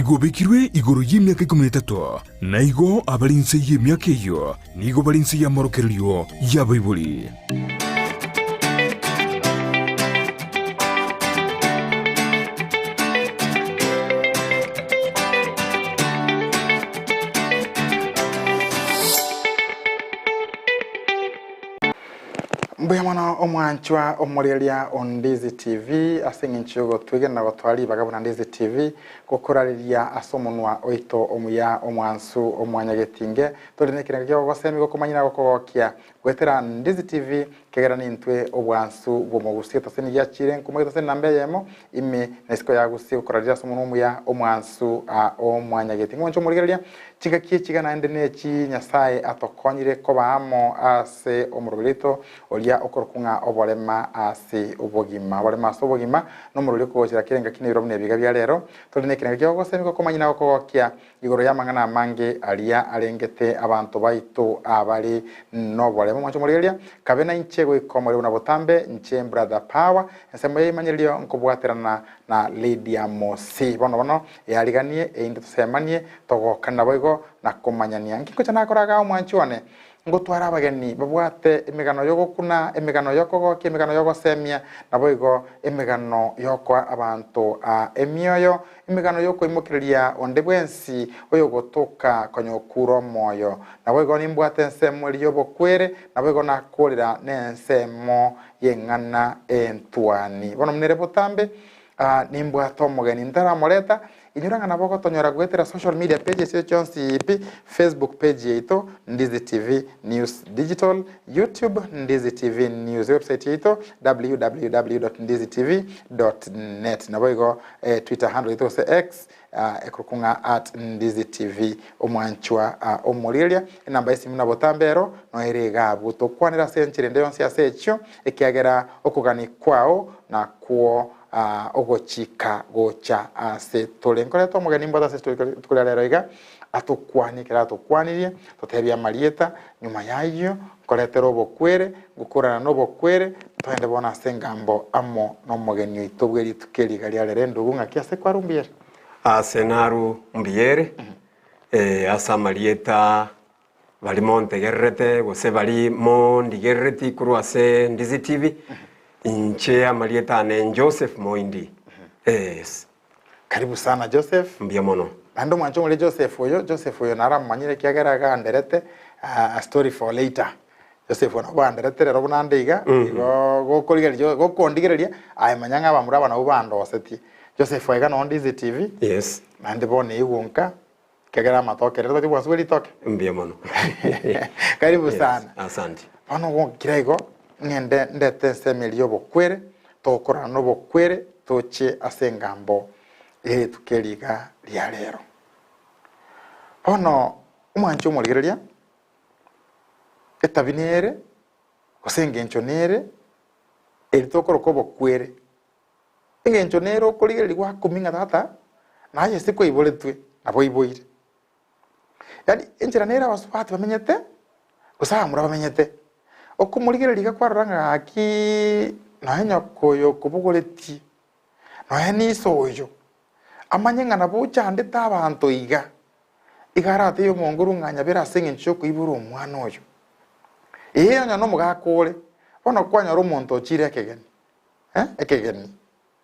Nigo obekirwe igoro y'emiaka ikomi na etato, na igo abare inse y'emiaka eyio nigo bare inse y'amorokererio y'abaibori. Mbuya mono omwanchwa omoreria o Ndizi TV ase eng'encho y'ogotwegena na gotwara ribaga buna Ndizi TV gokorareria ase omonwa oito omuya omwansu omwanyagetinge tore nekerengo ki'ogogosemia gokomanyia na gokogokia goetera Ndizi TV kegera nintwe obwansu bw'omogusi getaseni giachire nkumo getaseni namba eyemo ime na isiko ya Gusii gokorareria ase omonwa omuya omwansu omwanyagetinge omwanchwa omorigereria Chingaki echi iga naende nechi Nyasae atokonyire koba amo ase omoroberi oito oria okorokwa ng'a oborema ase obogima. Oborema ase obogima nomorori okogochera kera engaki na ebiro buna ebiga bia rero. Tore nekerengo kia ogosemigwa komanyia na gokogokia igoro y'amang'ana amange aria arengete abanto baito abare noborema. Omwancho omorigereria, kabe nainche goika omorero buna botambe, inche Brother Power, ensemo ya imanyererio nkobwaterana na Lydia Mosi. Bono bono eariganie, erinde tosemanie, togokane naboigo na komanyania. Nki ngocha nakora igaa omwanchi one? Ngotware abageni babwate emegano y'ogokuna, emegano y'okogokia, emegano y'ogosemia, naboigo emegano y'okoa abanto emioyo, emegano y'okoimokereria onde bwensi oyogotoka konya okure omoyo. Naboigo nimbwate ensemo eria y'obokwere, naboigo nakorera nensemo y'eng'ana entwani. Bono buna ere botambe, nimbwate omogeni ntaramoreta, inyora ng'a nabo ogotonyora goetera social media pages echio chionsi pi, Facebook page yaito, Ndizi TV News Digital, YouTube, Ndizi TV News, website yaito, www.ndizitv.net. Naboigo Twitter handle yaito gose X, Ekorokwa ng'a at Ndizi TV omwanchwa omorigereria enamba y'esimu na botambe ero noere iga abwo tokwanere ase enchera ende yonsi ase echio ekiagera okogania kwao nakwo ogochika gocha ase tore. Nkoreta omogeni mbwate ase rituko ria rero iga atokwanie ekero atokwanirie totebie amarieta nyuma y'ayio nkoretere obokwere ngokorana nobokwere toende bono ase engambo amo nomogeni oito bwe rituko eri iga ria rero endugu ng'aki ase kwarwa mbuyere. Ase narwo mbuyere, ase amarieta baria montegererete gose baria mondigerereti korwa ase Ndizi TV, inche amarieta ane Joseph Moindi. Yes. Karibu sana Joseph. Mbuya mono. Naende omwanche omore Joseph oyo, Joseph oyo naramomanyire ekiagera iga anderete a story for later. Joseph oyo nabo anderete rero buna ande iga, igo gokorigereria gokondigereria aye manya ng'a abamura aba nabwo bandosetie. Joseph aiga noo Ndizi TV, Yes. naende bono eigwe nka, ekiagera amatoke rero tari bwansu bwe ritoke. Mbuya mono. Karibu Yes, sana. Asante. Bono gokira igo, ng'ende ndete ensemo eria y'obokwere, tokorana nobokwere toche ase engambo ye rituko eri iga ria rero. Bono omwanche omorigereria, etabi nere, gose engencho nere, eri tokoroka obokwere. Engencho nere okorigereria gwakumia ng'a tata, naye ase kwaiboretwe, nabo oiboire. Yaani enchera nere abasubati bamenyete, gose abamura bamenyete, okomorigereria iga kwarora ng'a gakii nonya nyoko oyo okobogoretie, nonya na iso oyo, amanye ng'a nabo ochandete abanto iga, iga aratebie omonguru ng'a nyabere ase eng'encho yokoibora omwana oyo. Ee onye na omogaka ore, bono kwanyora omonto ochire ekegeni, eh, ekegeni.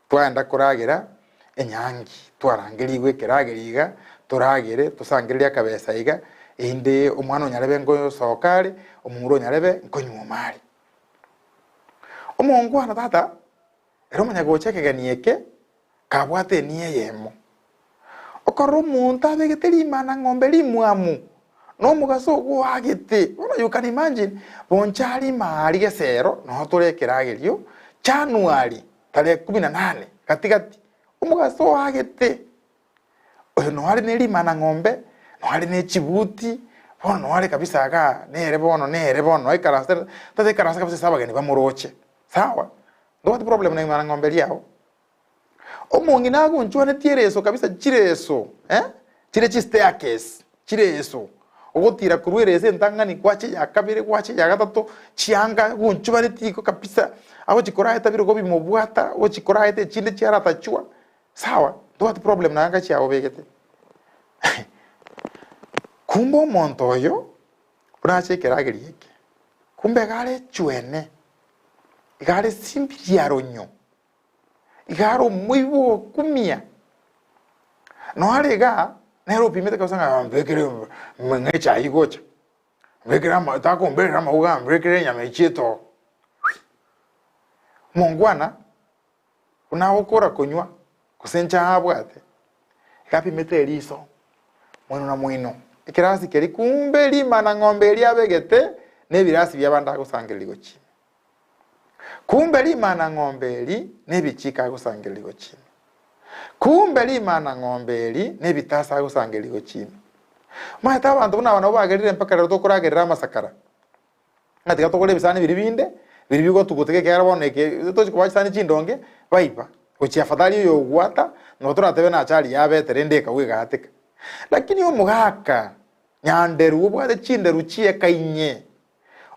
Twagenda koragera enyangi, twarangerigwe ekerageri iga, toragere, tosangererie akabesa iga, erinde omwana onyarebe nkosoka are, omomura onyarebe nkonyuoma are. Omongwana tata, ere omanya gocha ekegeni eke, kabwate enia eyemo. Okorora omonto abegete rimana ng'ombe rimwamu, na omogaso ogoagete, bono you can imagine, bonchari ime aria gesero, noo tore ekeragerio, January tarehe kumi na nane, gati gati, omogaso oagete, oyo noo are ne rimana ng'ombe, noo are ne chibuti, bono noo are kabisa igaa, nere bono nere bono oikaranse, tata ikaranse kabisa ase abageni bamoroche, sawa, ntobwati problem na rimana ng'ombe riago. Omong'ina agonchwanetie ereso kabisa chireso eh, chire chistaircase chireso, ogotira korwa ereso entang'ani gwacha eya kabere gwacha eya gatato, chianga agonchubanetie igo kabisa, agochi koraeta birogo bimobwata, ogochi koraeta echinde chiaratachwa, sawa, ntobwati problem naye anga chiago obegete. Kumbe omonto oyo buna ache ekeragerio eke, kumbe iga are echwene, iga are simbi riaronyo, iga are omoibi ogokumia. Nonya are igaa, nere opimete kabisa ng'a mbekere ng'a echae igocha, mbekere ama takomberera amauga mbekere enyama echie etoo. Omongwana. Buna agokora konywa, gose enchara abwate, iga apimete eriso moino na moino, ekerasi keria kumbe rimana ng'ombe eria abegete na ebirasi bi'abande agosangereria gochia ime. Kumbe rimana ng'ombe eri na ebichiko agosangereria gochia ime. Kumbe rimana ng'ombe eri na ebitasa agosangereria gochia ime. Omanyete abanto buna aba nabo bagerire mpaka rero tokoragerera amasakara. Ng'a tiga togore ebisani biria binde, biria bigotuguteka ekiagera bono eke tochi kobaa chisani chindonge, baiba. Gochia afadhali oyo ogwata, nabo toratebe nache aria yabete rende ekagwa egaateka. Lakini omogaka nyanderu obwate chinderu chieka inye,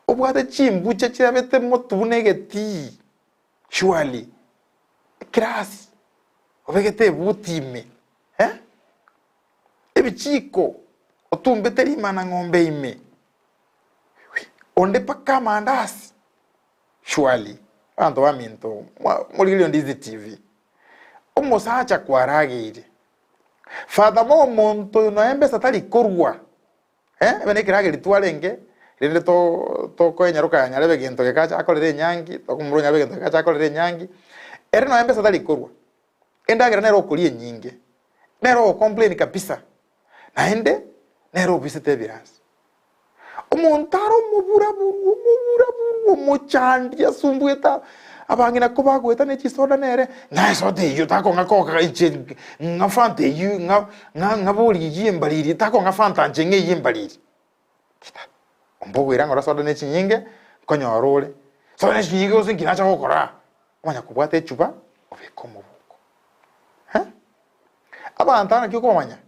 obwate chimbuche chirabete motu buna egetii, surely, ekirasi, obegete ebuti ime, eh, ebichiko, otumbete rimana ng'ombe ime. Onde mpaka amandasi surely abanto baminto morigereria Ndizi TV omosacha kwarageire father mo omonto oyo nonya embesa tari korwa eh ebe nekeragerio twarenge rende to tokoenyaroka ya nyarebe gento gekacha akorere enyangi tokomorwa nyarebe gento gekacha akorere enyangi ere nonya embesa tari korwa endagera nere okoria enyinge nere ogocomplain kabisa naende nere obisete ebirasi. Omonto are omoburaburu, omoburaburu, omochandi asumbuete abang'ina kobagoeta ne chisoda nere, ng'a esoda eyio takong'a koka inche ng'a fanta eyio ng'a ng'a ng'a bori eyio embariri takong'a fanta nche ng'a eyio embariri. Kita, ombogoira ng'ora soda ne chinyinge, nkonyora ore, soda ne chinyinge gose nki nacha gokora aa? Omanya kobwata echupa, obeka omobuko. Eh? Abanto aba naki okobamanya?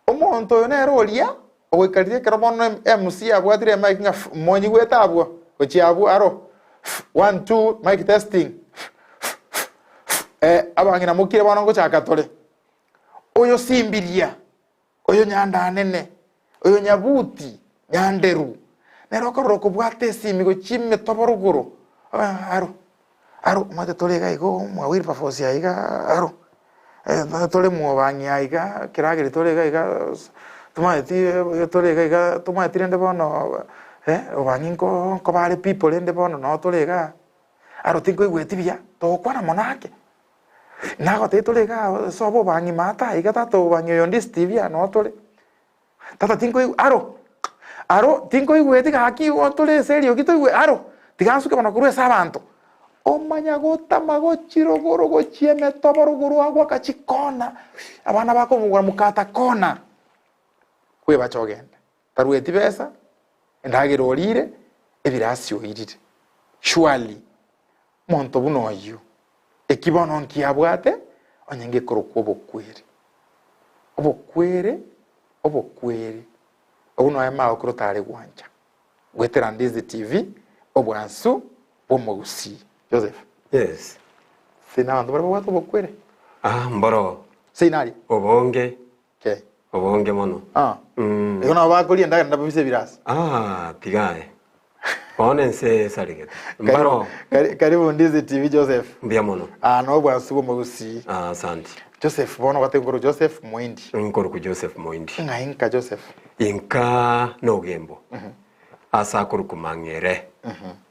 Omonto oyo nere oria ogoikaririe ekero bono MC abwatire emic ng'a fu monyigwete abwo gochia abwo aro fu one two mic testing fu fu fu fu eh, abang'ina mokire bono ngochaka tore. Oyo simbiria, oyo nyandanene, oyo nyabuti, nyanderu, nere okorora okobwata esimi gochia emetobo rogoro aro Aro omanyete tore iga igo mwa Wilberforce aiga aro, tore mwobang'i aiga kerageri tore iga iga tomanyeti tore iga iga tomanyeti rende bono obang'i nko nkobare people rende bono noo tore igaa, aro tinkoigweti buya, togokwana mono ake, nagotebia tore igaa sobo obang'i maate aiga tata obang'i oyo Ndisi TV aa noo tore. Tata tinkoigwa aro, aro tinkoigweti gaki igo tore ase eriogi toigwe aro, tiga nsuke bono korwa ase abanto. Omanya gotama gochia rogoro gochia emetobo rogoro agwo agachikona, abana bakomogora mokata kona, bwebacha ogende. Tarueti besa, endagera orire, ebirasi oirire. Surely, monto buna oyio, eki bono nkiabwate, onye ngekorokwa obokweri. Obokwere, obokwere, obwo nonya magokoro tare gwancha. Goetera Ndizi TV, obwansu bw'omogusii. Joseph. Yes. Sina abanto bare babwate obokwere? Ah, mboro. Seina aria? Obonge. Okay. Obonge mono. Ah. Mm. Igo nabo bakoria endagera nababise ebirasi. Ah, tiga aye. Bono ense esaregete. Mbaro. Karibu, karibu Ndizi TV Joseph. Mbuya mono. Ah, no bwansu bw'omogusii. Ah, asante. Joseph bono gwateba nkorwa Joseph Moindi. Nkorokwa Joseph Moindi. Ng'ai nka Joseph? Inka nogembo. Ase akorokwa Mang'ere.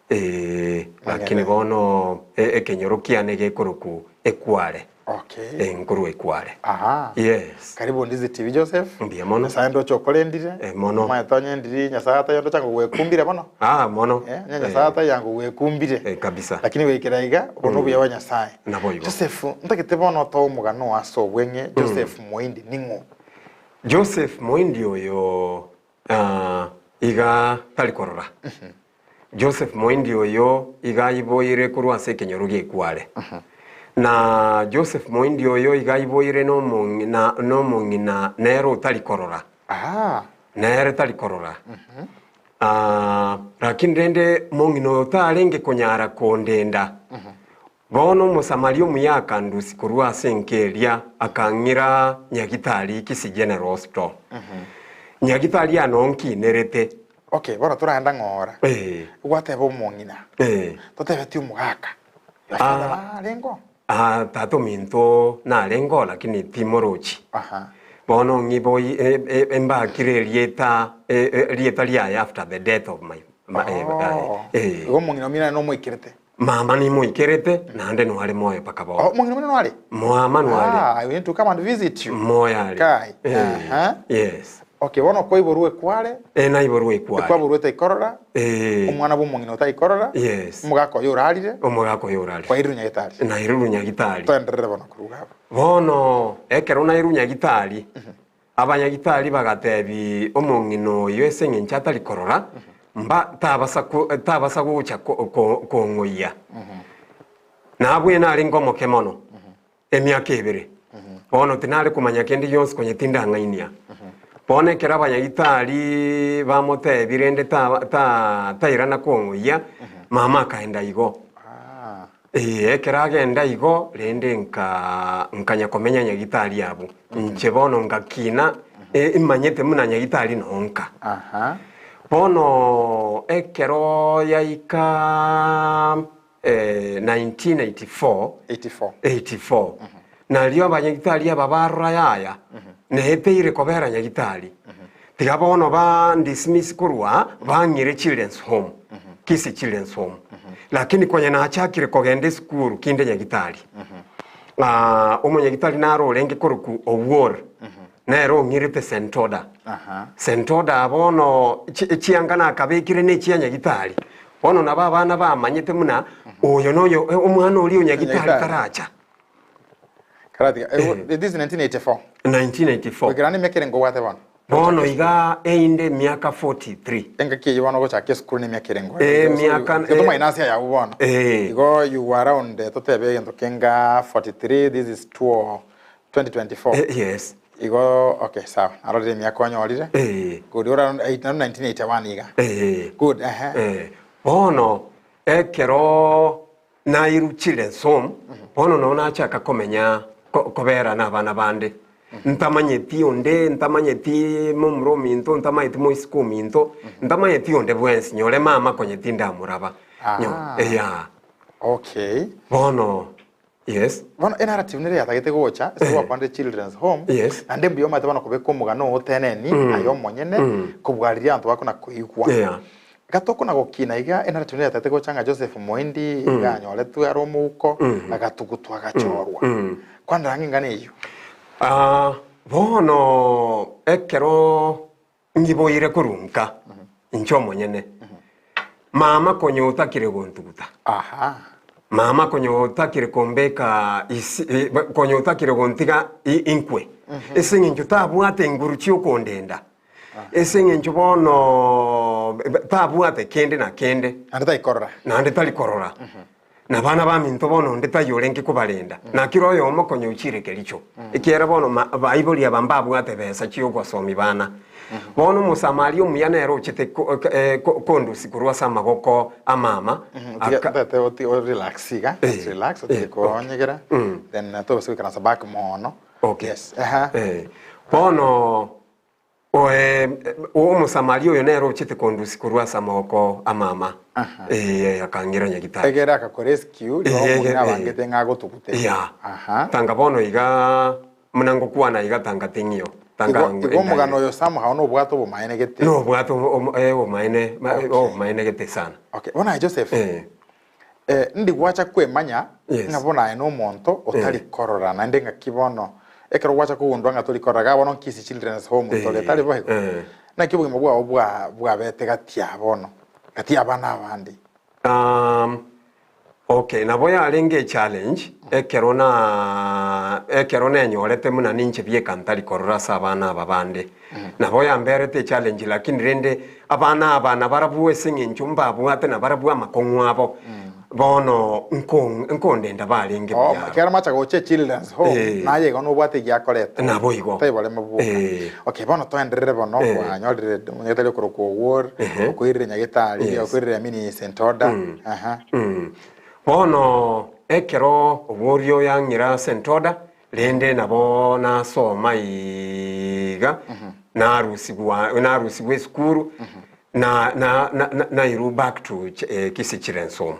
Eh, lakini bono e- ekenyoro kiane gekorokwa Ekware. Okay. Eh, nkorwa Ekware. Aha. Yes. Karibu Ndizi TV Joseph. Mbuya mono. Nyasaye ndoche okorendire. Eh, mono. Omanyete onye ndiri Nyasaye ataiyo ndoche ango gwekumbire bono. Ah, mono. Eh, onye Nyasaye ataiyo ango gwekumbire. Eh, kabisa. Lakini goikera iga, obo nobuya bwa Nyasaye. Naboigo. Joseph, ntagete bono otoe omogano oo ase obweng'e, Joseph Moindi ning'o? Joseph Moindi oyo ah, iga tari korora. Joseph Moindi oyo iga aiboire korwa ase ekenyoro gi'ekware. Na Joseph Moindi oyo iga aiboire nomong'ina nomong'ina nere otari korora. Ah. Nere tari korora. Ah, lakini rende mong'ina oyo tarenge konyara kondenda. Bono Omosamaria omuya akandusia korwa ase enka eria, akang'ira Nyagitari Kisii General Hospital. Nyagitari aa noo nkinerete. Okay, bono toraenda ng'ora. Eh. Gwateba omong'ina. Eh. Totebeti omogaka. Your father Ah. narenge oo? Ah, tata ominto narenge oo lakini timorochi. Aha. Bono ng'iboi e- e- embakire erieta e- e- erieta riaye after the death of my, my eh, Oh. eh. Igo omong'ina omino nere nomoikerete. Mama nimoikerete, naende noare moyo mpaka bono. Oh, omong'ina omino noare? Mama noare. Ah, we need to come and visit you. Moyo are. Kai. Eh, Aha. Yes. Okay, bono kwaiborwa ekware, Eh, naiborwa ekware. ekwaborwa otaikorora, Eh. omwana bw'omong'ina otaikorora, Yes. omogaka oyo orarire, Omogaka oyo orarire. kwairire nyagitari. Nairirwe nyagitari. Toenderere bono korwa iga abwo. Bono ekero nairwe nyagitari, abanyagitari bagatebi omong'ina oyo ase eng'encho atari korora, mba tabasa ko tabasa gocha ko ko kong'oyia. Nabwene arenge omoke mono. Emiaka ebere. Bono tinare komanya kende gionsi konya tindang'ainia. Bono ekero abanyagitari bamotebie rende ta- ta- tairana kong'oyia, mama akaenda igo. Ee, ekero agenda igo, rende nka nkanya komenya nyagitari abwo. Inche bono ngakina, e- imanyete buna nyagitari nonka. Bono ekero yaika 1984 84. 84 nario abanyagitari aba barora yaya neeteire kobera nyagitari tiga bono ba dismiss korwa bang'ire children's home Kisii children's home lakini konya nachakire kogenda esukuru kinde nyagitari Ah, omonyagitari naro orenge korokwa Owuor nere ong'irete St. Oda Aha. St. Oda bono chi- chianga nakabekire ne chia nyagitari Bono nabo abana bamanyete buna oyo noyo omwana oria o nyagitari Nyagitari. taracha. Karatiga. Eh, This is 1984. 1984. Goikera nemiaka ere nkobwate bono. Bono iga einde emiaka 43. Engaki eyio bono ogochaka esukuru nemiaka ere nko. Eh, emiaka- Igo tomaina ase ayabo bono. Eh. Igo you were around eh, totebe egento kenga 43 this is 2 2024. Eh, yes. Igo okay sawa. Narorire emiaka onyorire. Eh. Good. Ora 1981 iga. Eh. Good. Ehe. Eh, bono ekero nairuchire ensome, bono nabo nachaka komenya ko- kobera na abana bande. Ntamanyeti onde, ntamanyeti momura ominto, ntamanyeti moisiko ominto, ntamanyeti onde bwensi, nyore mama konya tindamoraba. Nyo, Ah. eya. Okay. Bono Yes. Bono enarrative nere yatagete gocha ase gwakwanire children's home Yes. naende mbuya omanyete bono kobeka omogano oo oteneni aye omonyene kobua riria abanto bakona koigwa. Yeah. Iga tokona gokina iga enarrative nere yatagete gocha ng'a Joseph Moindi iga anyoretwe are omouko agatugutwa agachorwa. Kwanera ang'e engana eyio. Ah, bono ekero Ngiboire korwa nka, inche omonyene. Mama konya otakire gontuguta. Aha. Mama konya otakire kombeka isi, eh, ba- konya otakire gontiga i- inkwe. Ase eng'encho tabwate enguru chi'okondenda. Ase eng'encho bono eh, tabwate kende na kende. Naende taikorora. Naende tari korora. Na abana baminto bono onde taiyo orenge kobarenda, na kera oyomo konya ochire Kericho, ekiagera bono ma baibori aba mbabwate besa chi'ogosomia bana. Bono Omosamaria omuya nere ochete ko eh, ko kondusia korwa ase amagoko a mama, Tiga aka tete oti o relax iga, Eh, just relax eh, otige okay. konyegera then tobase goikaransa back mono. Okay. Yes, aha. Eh, bono Oe, Omosamaria oyo nere ochete kondusia korwa ase amaboko a mama, ee, akang'ira nyagitari. Egere akakorescue rirorio Ee, omong'ina ee. abangete ng'a agotugute. Yeah. Aha. Tanga bono iga muna ngokwana iga tanga ting'io. Tanga Igo igo omogano oyo somehow nobwate obomaene gete. Nobwate obomaene, Okay. obomaene gete sana. Okay, bono aye Joseph. Eh. Eh, ndi gwacha kwemanya Yes. ng'a bono aye nomonto otari korora naende ng'aki bono ekero gwacha kogundua ng'a tori korora iga bono Kisii Children's Home Eh, tore tari boigo? eh. Naki obogima bwao bwa bwabete gati ya bono gati ya abana abande? Um, okay nabo yarenge echallenge ekero na ekero nenyorete buna ninche bieka ntari korora ase abana aba bande. Nabo yamberete echallenge lakini rende abana aba nabarabwo ase eng'encho mbabwate nabarabwo amakong'u abo bono nko nkondenda barenge Oh, buya. ekero macha gocha echildren's home Eh. naye igo nobwate egiakoreta. Naboigo. Taibo remo bwoka. Eh. Okay, bono toenderere bono Eh. kwanyorire onye okorokwa Owuor, Ehe. okoirire Nyagetari, Yes. okoirire Mini St. Oda. Aha. Bono. Ekero oboria oyang'ira ase entoda, rende nabo nasoma iga, narusigwa narusigwa esukuru, na na na nairwa back to Kisii Children's Home.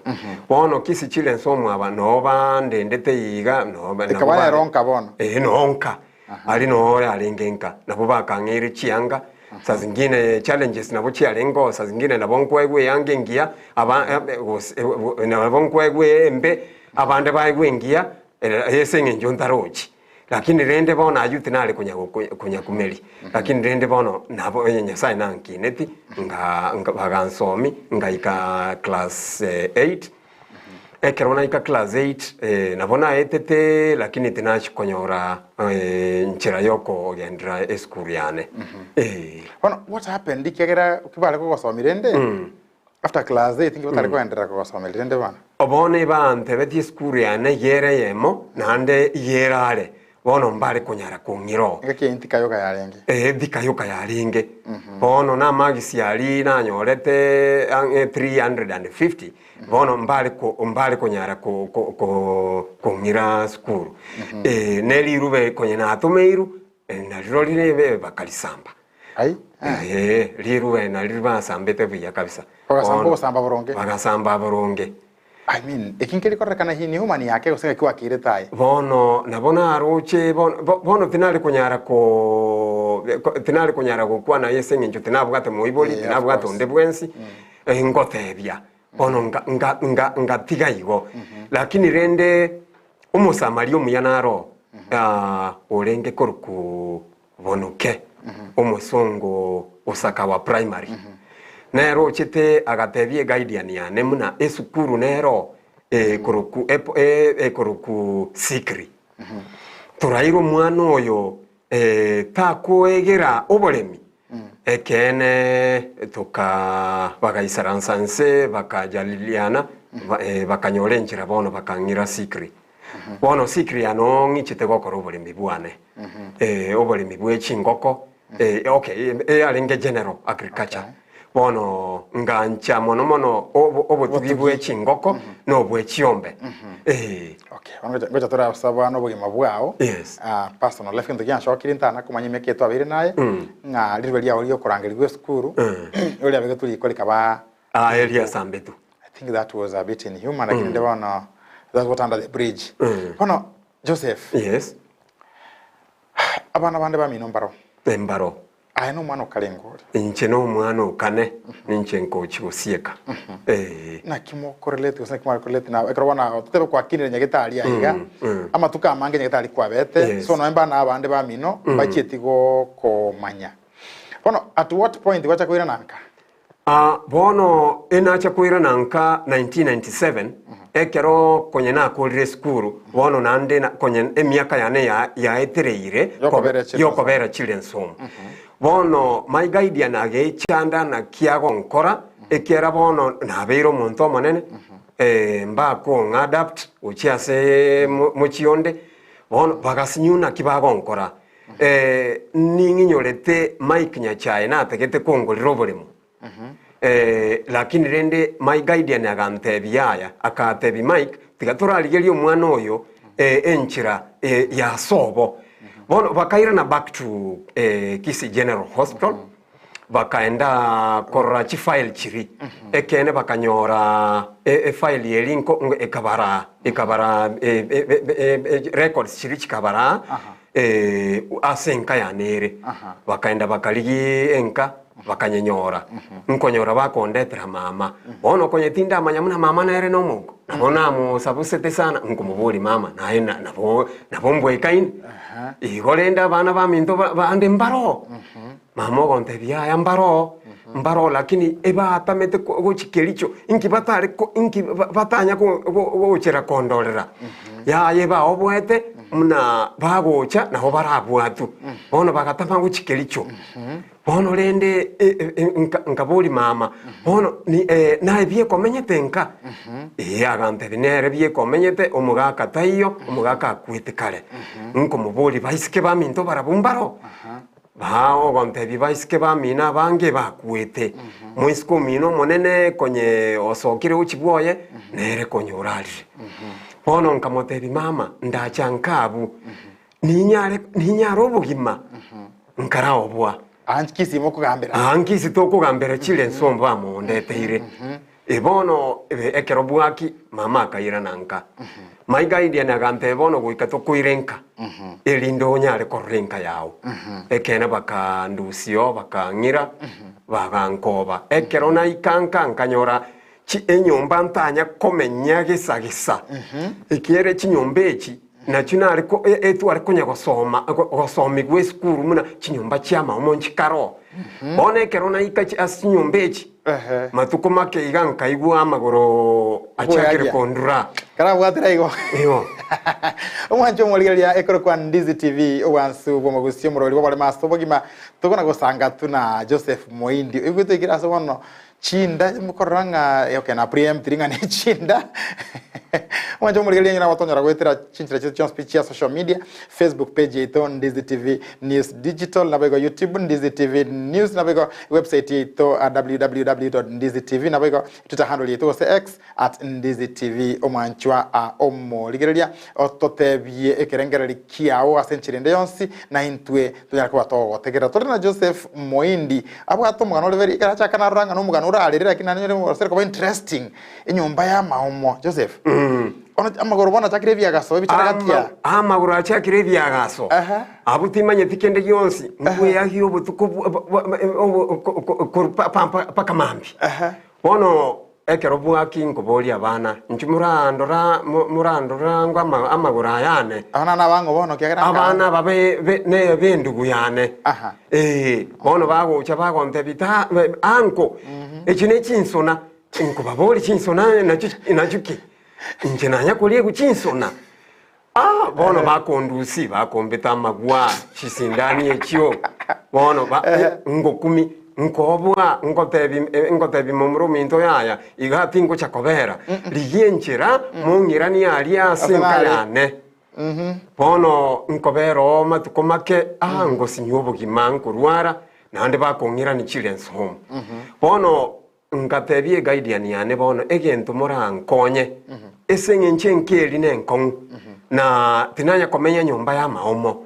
Bono Kisii Children's Home aba noo bandendete iga, noo nabo Ekaba bare nero nka bono. eh noo nka, aria noo yarenge nka, nabo bakang'eire chianga, saa zingine challenges nabo chiarenge oo, saa zingine nabo nkoegwa eyanga engiya, aba gose nabo nkoegwa embe, abande baegwe engiya, ase eng'encho ntarochi. Lakini rende bono aywo tinare konya konya komeria, lakini rende bono nabo onye Nyasaye nankineti, nga nga bagansomi, ngaika class eight, ekero naika class eight nabo naetete lakini tinachi konyora nchera ya okogenderera esukuru yane eh. Bono what happened ekiagera kibare kogosomia rende after class eight inki batare kogenderera kogosomia rende bono? Bono ebantebetie esukuru yane iga ere eyemo naende iga ere are, bono mbare konyara kong'ira oo. Engaki eyio ntikayoka yarenge. Ee, ntikayoka yarenge. Bono namagisi aria nanyorete ang'e 350, bono mbare ko mbare konyara ko ko ko kong'ira sukuru. Eh, ne rirube konye natomeirwe, narirori rebe bakarisamba. Ai, Eh, rirube nario basambete buya kabisa. Bagasamba Bono, ogosamba boronge. Bagasamba boronge. I mean, eki nkeri kororekana hi ni human yake gose ng'aki gwakeirete aye. Bono nabo naroche bono bo- bono tinare konyara ko ko- tinare konyara gokwana ase eng'encho tinabwate moibori, Eh, of tinabwate course. onde bwensi, eh, ngotebia bono nga nga nga ngatiga igo. Lakini rende omosamaria omuya naro orenge korokwa Bonuke, omosongo o Sakawa Primary, nere ochete agatebia eguardian yane buna esukuru nero ekoroku ekoroku Sikri. Toraire omwana oyo takoegera oboremi, ekeene toka bagaisaransa nse bakajaliliana bakanyora enchera bono bakang'ira Sikri. Bono Sikri ano ng'ichete gokora oboremi bwane, oboremi bwe chingoko, okay, eyarenge general agriculture. Bono ngancha mono mono obotugi bwe chingoko na obwe chiombe. Okay, bono ngocha ngocha torasaba na obogima bwao. Yes. Ah, personal life gento gianchokire ntana komanya emiaka eye twabeire naye, ng'a rirube riao riokorangerigwa esukuru, igo riabegetwe riko rikaba Ah, eriasambetwe. I think that was a bit inhuman lakini mm. bono that's what under the bridge bono Joseph Yes. abana bande bamino mbaro Embaro. aye nomwana okarenge ore Inche nomwana okane, ninche nkochi gosieka. Eh. naki mokorelate gose naki mwakorelate nabo ekero bono totebe kwakinire nyagetari aiga amatuko amange nyagetari kwabete Yes. so noe mbana abande bamino bachieti gokomanya bono at what point gwacha koirana nka Aa, bono enacha koirana nka 1997, ekero konya nakorire esukuru, bono naende na konya emiaka yane ya yaetereire Yokobera children's yokobera children's home. Bono my guardian agechanda naki agonkora, ekiagera bono nabeire omonto omonene, mbakong'a adapt gochia ase mo mochie onde, bono bagasinywa naki bagonkora. Ning'inyorete Mike Nyachae natagete kongorera oboremo, lakini rende my guardian agantebia yaya, akatebia Mike tiga torarigerie omwana oyo enchera ya sobo. Bono bakairana back to Kisii General Hospital, bakaenda korora chifile chiria, ekeene bakanyora efile eria nko ekabara ekabara records chiria chikabara ase enka yane ere. Bakaenda bakarigia enka bakanyenyora, nkonyora bakondetera mama. Bono konya tindamanya buna mama nere nomouko, nabo namosabusete sana, nkomoboria mama naye nabo nabo mbwekaine. Igo rende abana baminto bande mbaroo. Mama ogontebia, Yaya mbaroo, mbaroo lakini ebatamete gochia Kericho, inki batare ko inki batanya gochera kondorera. Yaya ebaoboete muna bagocha nabo barabwatwe. Bono bagatama gochia Kericho. Bono rende nkaboria mama, bono naye bieka omenyete nka? Ee agantebia nere bieka omenyete, omogaka taiyo, omogaka akwete kare. Nkomoboria baiseke baminto barabwo mbaroo? Baa ogontebia baiseke bamino abange bakwete, moiseke omino omonene konye osokire gochia bwoye, nere konya orarire. Bono nkamotebia, Mama, ndacha nka abwo, ninyare ninyare obogima? Nkaraoboa. Aa nkisi mokogambera. Aa nkisi tokogambera chire ensomba amondeteire. E bono ekero bwaki, mama akairana nka. My guardian agantebia bono goika tokoire nka, erinde onyare korora enka yao. Ekeene bakandusia oo, bakang'ira, bagankoba. Ekero naika nka nkanyora chi enyomba ntanya komenya gesa gesa, ekiagera chinyomba echi nachio nare ko e- etware konya gosoma go- gosomigwa esukuru buna chinyomba chi'amaomo nchikare oo. Bono ekero naika chi ase chinyomba echi, Ehe. matuko make iga nkaigwa amagoro achakire Koyagia. kondura. Karabwatera igo. Igo. Omwancho omorigereria ekorokwa Ndizi TV obwansu bw'omogusi omorori bw'oboremo ase obogima tokona gosanga tu na Joseph Moindi oigwete oikire ase bono Chinda mokorora ng'a okay na preempt ng'a ne chinda omwancho omorigereria onye nabo tonyora goetera chinchera chiaito chionsi pi chia social media Facebook page yaito Ndizi TV News Digital nabo igo YouTube Ndizi TV News nabo igo website yaito www.ndizitv nabo igo Twitter handle yaito gose X at Ndizi TV omwanchwa omorigereria ototebie ekerengereri kiao ase enchera ende yonsi na intwe Tonyare koba togotegerera. Tore na Joseph Moindi abwate omogano ore very ekero achaka narora ng'a nomogano orarere lakini naende nyore osere koba interesting enyomba ya amaomo Joseph. Bono amagoro bono achakire ebiagaso ebichara gatia. Amagoro achakire ebiagaso Aha. abwo timanyeti kende gionsi nkweagia obotuko bwa- bwa- bwa- obo- ko- ko- korwa pa- pa- pa- paka mambia. Aha. Bono ekero bwaki nkoboria abana, inchuo morandora morandora ngwa amagoro aya ane. Abana nabang'o bono ekiagera nka. Abana aba be be ne b'endugu yane. Aha. Ee, bono bagocha bagontebia ta uncle, echi ne chinsona, nkobaboria chinsona nachio nachio ki? Inche nanya koriegwa chinsona. Ah, bono bakondusia, bakombeta amagwa, chisindani echio, bono ba ngokumi, nkoboa, ngotebi ngotebi momura ominto yaya, iga tingocha kobera, rigia enchera mong'iranie aria ase enka yane. Bono nkobera oo matuko make, ah, ngosinywa obogima, nkorwara, naende bakong'irania children's home. Bono Ngatebia eguardian yane bono egento morankonye, ase eng'encho enka eria nenkong'u, na tinanya komenya nyomba y'amaomo,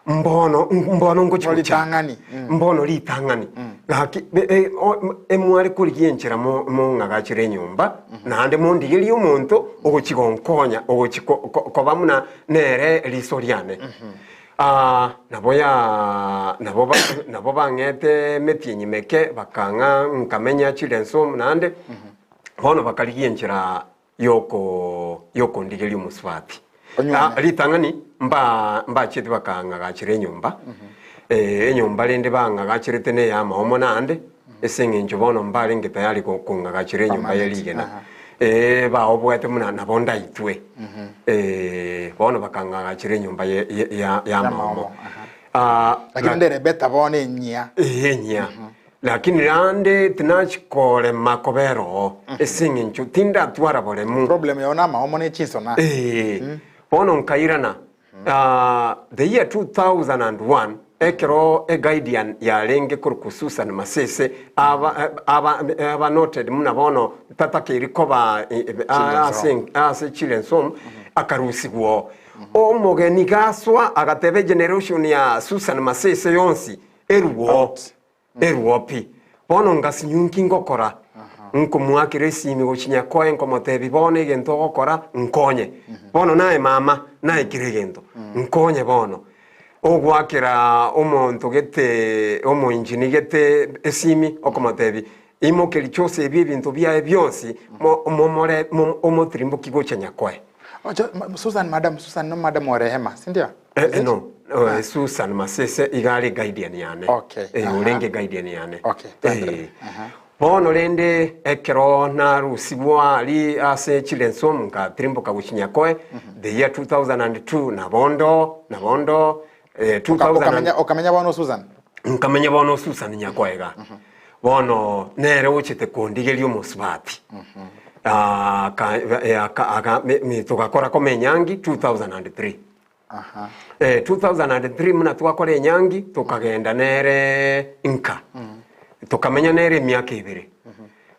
mbono mbono ngochi Bono gochaka, ritang'ani. mbono ritang'ani. Gaki be- e- o- emware korigia enchera mo- mong'agachere enyomba, naende mondigerie omonto ogochi gonkonya, ogochi ko- ko- koba buna nere riso riane. Aa, nabo ya nabo ba nabo bang'ete emetienyi meke, bakang'a nkamenya children's home naende, bono bakarigia enchera yoko yokondigeria omosubati. Onyuome. Ah, ritang'ani mba mbachiete bakang'agachera enyomba, enyomba rende bang'agacherete na ey'amaomo naende, ase eng'encho bono mbarenge tayari go kong'agachera enyomba ye Permanent, rigena. aha. Ee, baoboete buna nabo ndaitwe. Ee, bono bakang'agachera enyomba ye- ye- ya- y'amaomo. Y'amaomo, aha. Ah, Lakini la- ndere better bono enyia. Ee, enyia. Lakini rande tinachi korema kobera oo, ase eng'encho tindatwara boremu. Problem yao namaomo ne chinsona. Ee, bono nkairana The year 2001 ekero eguardian yarenge korokwa Susan Masese aba aba aba noted muna bono tatakeiri koba ase ase children's home akarusigwa oo. Omogeni gaswa agateba egeneration ya Susan Masese yonsi erwe oo. Erwo pi. Bono ngasinywa nki ngokora? Nkomoakera esimi gochia nyakoe nkomotebia bono egento ogokora nkonye. Bono naye mama naye kera egento nkonye bono. Ogoakera omonto gete omoinjini gete esimi okomotebia imokeria chose ebi ebinto biaye bionsi mo momore mo omotirimboki gochia nyakoe. Ocha Susan madam Susan no madam wa Rehema, si ndio? Eh, eh, no eh, Susan Masese iga are guardian yane Okay, eh, aha. orenge guardian yane Okay, twaenderere. eh, Aha. bono rende ekero narusigwa ari ase children's home nkatirimboka gochia Nyakoe the year 2002 nabondo nabondo eh, 2000 Okamenya okamenya bono Susan. nkamenya bono Susan Nyakoe iga bono nere ochete kondigeria omosubati Ah, aka- eh, aka- aka- me- me- togakora koma enyangi 2003 Aha. Eh, 2003 muna twakora enyangi tokagenda nere nka tokamenya nere emiaka ebere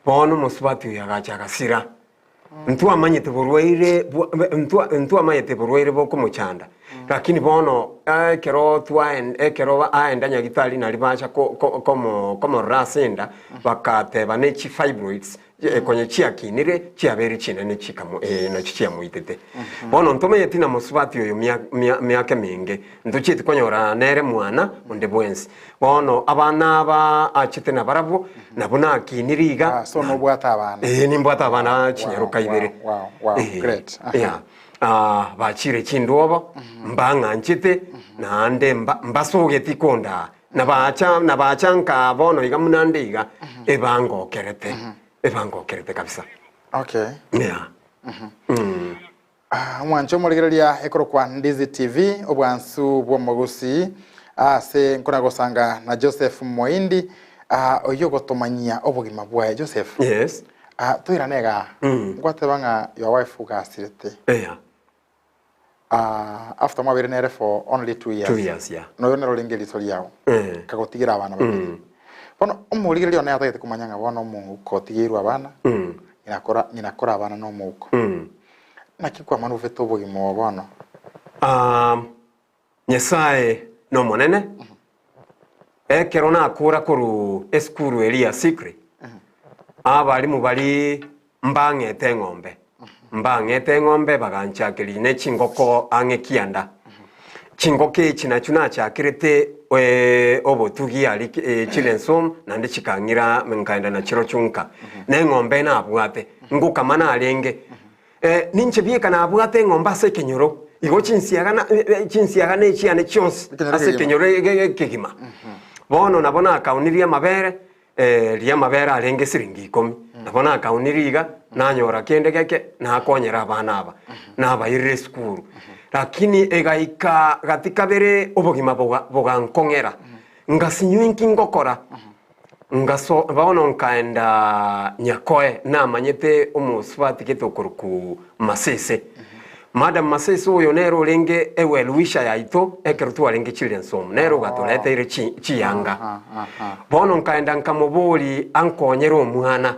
bono omosubati oyo agacha agasira. Ntwamanyete borwaire bwa ntwa ntwamanyete borwaire bokomochanda, lakini bono ekero twaen ekero aenda nyagitari nari bacha ko ko komo komorora ase enda, bakateba ne chifibroids konya chiakinire chiabeire chinene chikamo nachio chiamoitete. Bono ntomanyeti na mosubati oyo mia mia miaka emenge, ntochieti konyora nere mwana onde bwensi. Bono abana aba achete nabarabwo, nabwo nakinire iga. Ah, so nobwate abana. Ee, nimbwate abana Wow, chinyaroka wow, ibere. wow, wow, Ee, great. Aha. yeah. Ah, bachire chindwobo, mbang'anchete, naende mba- mbasogeti kondaa. Nabacha nabacha nka bono iga buna nde iga, ebangokerete, ebangokerete kabisa. Okay. Yeah. Mm. Ah, Omwancho omorigereria ekorokwa Ndizi TV, obwansu bw'omogusii ase nkona gosanga na Joseph Moindi ah, oyio ogotomanyia obogima bwaye. Joseph, Yes. ah, toirane igaa Mm. ngwateba ng'a your wife ogasirete Yeah. ah, after mwabeire nere for only 2 years. 2 years, yeah. Noyo nero orenge eriso riao Eh. kagotigera abana babere. Mm. Bono omorigereria one atagete komanya ng'a bono omouko otigeirwe abana Mm. ng'ina kora ng'ina kora abana na omouko. Mm. Naki kwamanubete obogima obo bono? Aa, Nyasae n'Omonene, ekero nakora korwa esukuru eria ya Sikri, abalimu baria mbang'ete eng'ombe, mbang'ete eng'ombe baganchakeria ne chingoko ang'e kianda. Chingoko echi nachio nachakerete obotugi aria children's home naende chikang'ira nkaenda nachirochio nka. Na eng'ombe nabwate, ngokama narenge. Ninche bieka nabwate eng'ombe ase ekenyoro, igo chinsiaga na chinsiaga ne chiane chionsi Ekenyoro ase kegima. ekenyoro ekegima. Bono nabo nakaunirie amabere, riria amabere arenge siringi ikomi, nabo nakaunirie iga, nanyora kende geke, nakonyera abana aba, nabairera esukuru. Lakini egaika gati kabere obogima boga bogankong'era, ngasinywa inki ngokora. Ngaso bono nkaenda Nyakoe, namanyete omosubati gete okorokwa Masese. Madam Masese oyo nere orenge ewell wisher yaito ekero twarenge children's home, nere ogatoreteire chi chiyanga. Bono nkaenda nkamobori ankonyere omwana,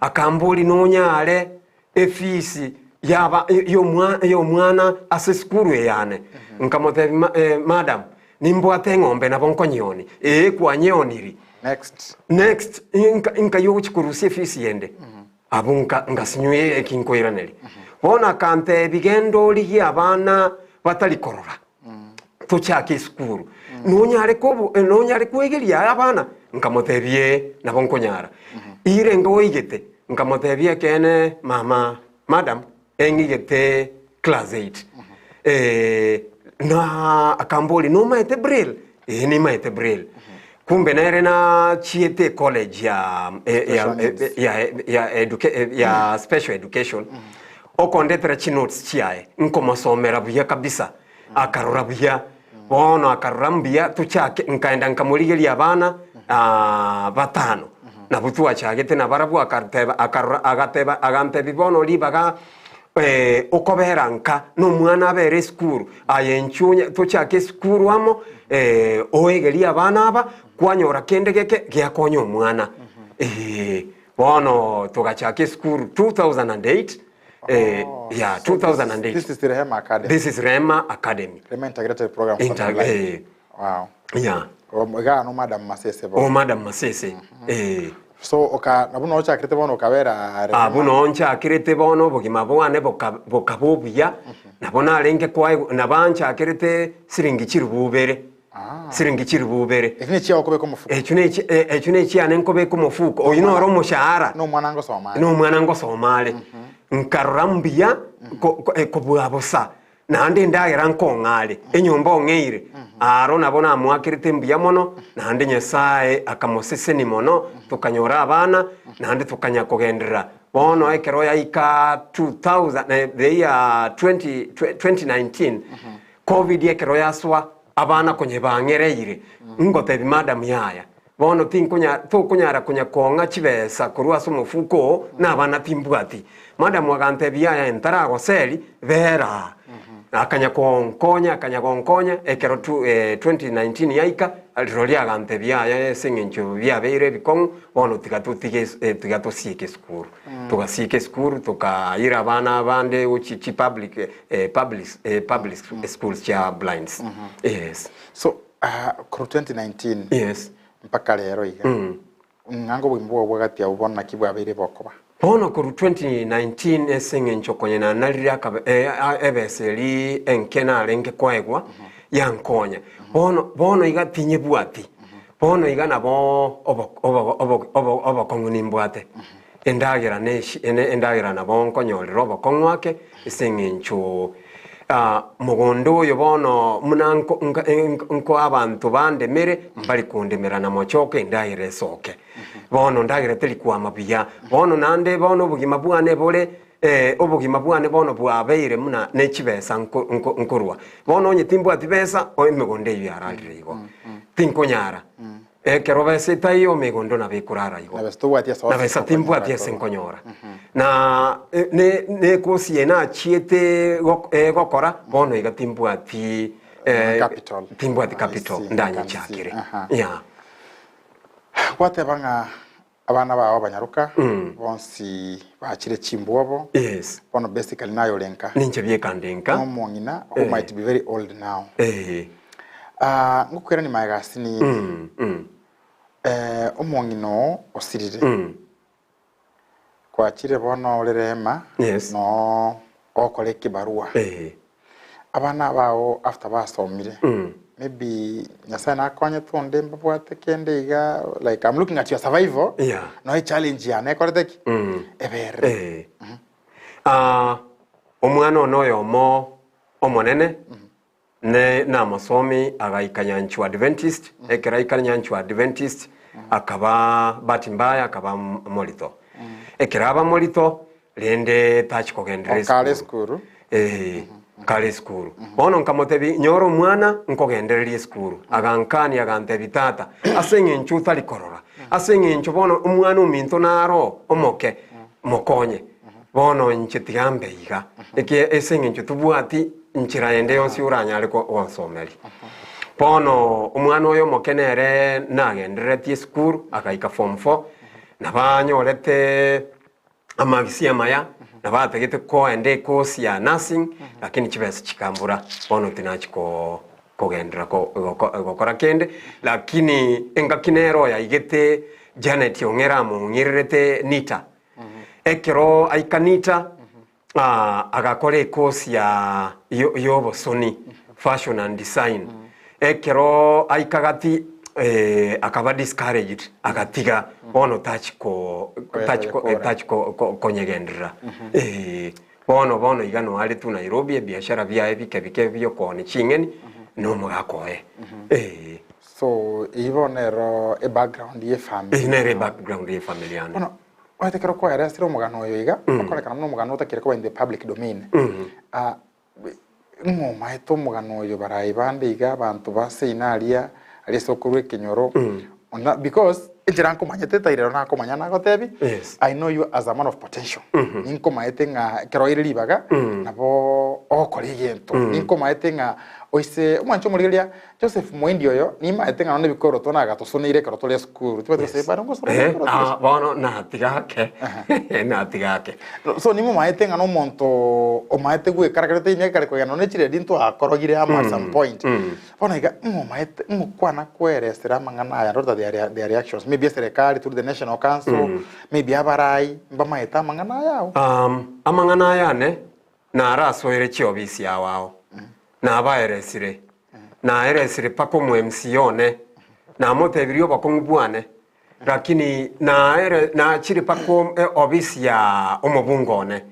akambori nonyare efees yaba y'omwa y'omwana ase esukuru eye yane. Nkamotebia ma madam, nimbwate eng'ombe nabo nkonyeoni, ee kwanyeoniri. Next. Next, inka inkai ogochia korusia efees yende? Abwo nka ngasinywa eki nkoiraneria. Bono akantebia genda origie abana batari korora, tochake esukuru. Nonyare kobo nonyare koegeria aya abana? Nkamotebia ee, nabo nkonyara. Ire oigete, Nkamotebia, Ekeene, mama, madam, eng'igete class eight. Eh, na akamboria, Nomaete Braille? Ee, nimaete Braille. Kumbe nere nachiete ecollege ya, eh, ya, Special needs. ya, ya, educa, ya special education, okondetera chinotes chiaye, nkomosomera buya kabisa, akarora buya. Bono akarora mbuya tochake, nkaenda nkamorigeria abana batano, nabwo twachagete nabarabwo akateba akarora agateba agantebia bono ribaga okobera nka na omwana abere esukuru, aye inchuo onye tochake esukuru amo oegerie abana aba, kwanyora kende geke giakonya omwana. Bono togachaka esukuru 2008. Eh, Oh, yeah, so this is- 2008. This is the Rehema Academy. This is Rehema Academy. Rehema Integrated Program for the Inter- Blind. eh. Wow. Yeah. Iga no Madam Masese bo. O Madam Masese. Eh. So oka nabo no ochakirete bono okabera Rehema. Abwo noo nchakerete bono obogima bwane boka bokaba obuya, nabo narenge kwaegwa nabo nchakerete siringi chilifu ibere, Ah. siringi chilifu ibere. Eki ne chiao okobeka omofuko. Echio ne chi echio ne chiane nkobeka omofuko, oyio noro omoshahara. Na omwana ngosoma are. Na omwana ngosoma are. Nkarora mbuya ko- ko- kobua bosa, naende endagera nkong'a are, enyomba ong'eire. Aro nabo namoakerete mbuya mono, naende Nyasae akamoseseni mono, tokanyora abana, naende tokanya kogenderera. Bono ekero yaika 2000 the year 20 2019, Covid ekero yasoa, abana konya bang'ereire, ngotebia madam yaya, bono tinkonya tokonyara konya kong'a chibesa korwa ase omofuko oo, na abana timbwati. Madam agantebia yaya ntaragoseri, bera aa. Akanya gonkonya, akanya gonkonya, ekero tu 2019 yaika, rirorio agantebia yaya ase eng'encho biabeire ebikong'u, bono tiga totige es tiga tosieke esukuru. Togasieka esukuru, tokaira abana abande gochia chipublic public public schools chia blinds. Yes. So, korwa 2019 Yes. mpaka rero iga, ng'a obogima bwao bwa gati abwo bono naki bwabeire bokoba? Bono korwa 2019 ase eng'encho konya nanarire akabe ebesa eria enke narenge koegwa yankonya. Bono bono iga tinyebwati, bono iga nabo obo obo obo obo obokong'u nimbwate. Endagera ne eshi endagera nabo nkonyorera obokong'u ake ase eng'encho mogondo oyo bono buna nko nka nkoa abanto bandemere mbari kondemera na mochoke endagera esoke. Bono ndagera teri kwama buya. Bono naende bono obogima bwane bore obogima bwane bono bwabeire buna ne chibesa nko nko nkorwa. Bono onye timbwati besa, emegondo eyio yararire igo. Tinkonyara. Ekero besa etaiyo emegondo nabo ekorara igo. Na besa tobwati ase Na besa timbwati ase nkonyora. Na ne nekosi eye nachiete gok gokora, bono iga timbwati Capital. timbwati I capital see, I can see. ndanyechakere. Aha. Yeah. Gwateba ng'a abana bao abanyaroka bonsi bachire chimbwobo, Yes. bono basically naye ore nka. Ninche bieka nde nka. Nomong'ina who might be very old now. Eh. Ah, ngokoirania magega asinini. Eh, omong'ina oo osirire. Kwachire bono ore rehema, Yes. noo ogokora ekibarua. Eh. Abana bao after basomire, maybe Nyasaye nakonyete onde mbabwate kende iga, like I'm looking at your survival, Yeah. noe challenge yane ekorete ki? Eberire. Eh. Ah, omwana one oyomo omonene Ne namosomi agaika Nyanchwa Adventist, ekero aika Nyanchwa Adventist akaba bahati mbaya akaba morito. Ekero aba morito rende tachi kogenderera Okare esukuru. esukuru. Eh, kare esukuru. Bono nkamotebia nyora omwana nkogendereria esukuru. Agankania agantebia tata, ase eng'encho otari korora, ase eng'encho bono omwana ominto naro omoke, mokonye. Bono inche tiga mbe iga, eke ase eng'encho tobwati nchera ende yonsi oranyare gonsomeria. Bono omwana oyo omoke nere nagendereretie esukuru, agaika form four, nabo anyorete amagisi amaya, nabo atagete koenda ecourse ya nursing, lakini chibesa chikambura, bono tinachi ko kogenderera ko goko gokora kende, lakini engaki nere oyaigete Janet Ong'era among'irerete Nita. Ekero aika Nita, agakora ekosi ya y'obosoni, fashion and design. Ekero aika gati akaba discouraged, agatiga bono tachi ko tachi ko tachi ko konyegenderera. Bono bono iga noare tu Nairobi ebiashara biaye bike bike biokoonia ching'eni na omogaka oye. So eyio bono ero ebackground ye family. Eyio nere ebackground ye family yane. Bono omanyete ekero kwaeresire omogano oyo iga, okorekana buna omogano otakire koba in the public domain. Ah, ng'o omaete omogano oyo barayi bande iga abanto ba seino aria, aria ase okorwa ekenyoro, ona because enchera nkomanyete tari rero nakomanya nagotebi, Yes. I know you as a man of potential. Ninkomaete ng'a ekero oire ribaga, nabo ogokora egento. Ninkomaete ng'a oise omwanche omorigereria Joseph moindi oyo, nimaete ng'a nonye nebikoroto nagatosoneire ekero tore esukuru, tibati gose bare ngosoma Eh, ebikoroto ah, gose. bono natiga ake natiga ake So nimomaete ng'a nomonto omaete gwekarakerete emiaka ekare kogenda nonye chiredi ntwakorogire amo at some point. Bono iga ng'omaete ng'okwana kweresera amang'ana aya ndorete their their reactions maybe eserekari through the national council, maybe abarai mbamaete amang'ana aya ao. Um, amang'ana aya ane Narasoire chiobisi ao ao, nabaeresire, naeresire mpaka omo-MC one, namotebirie obokong'u bwane, lakini naere nachire mpaka o- e- obisi ya omobunge one,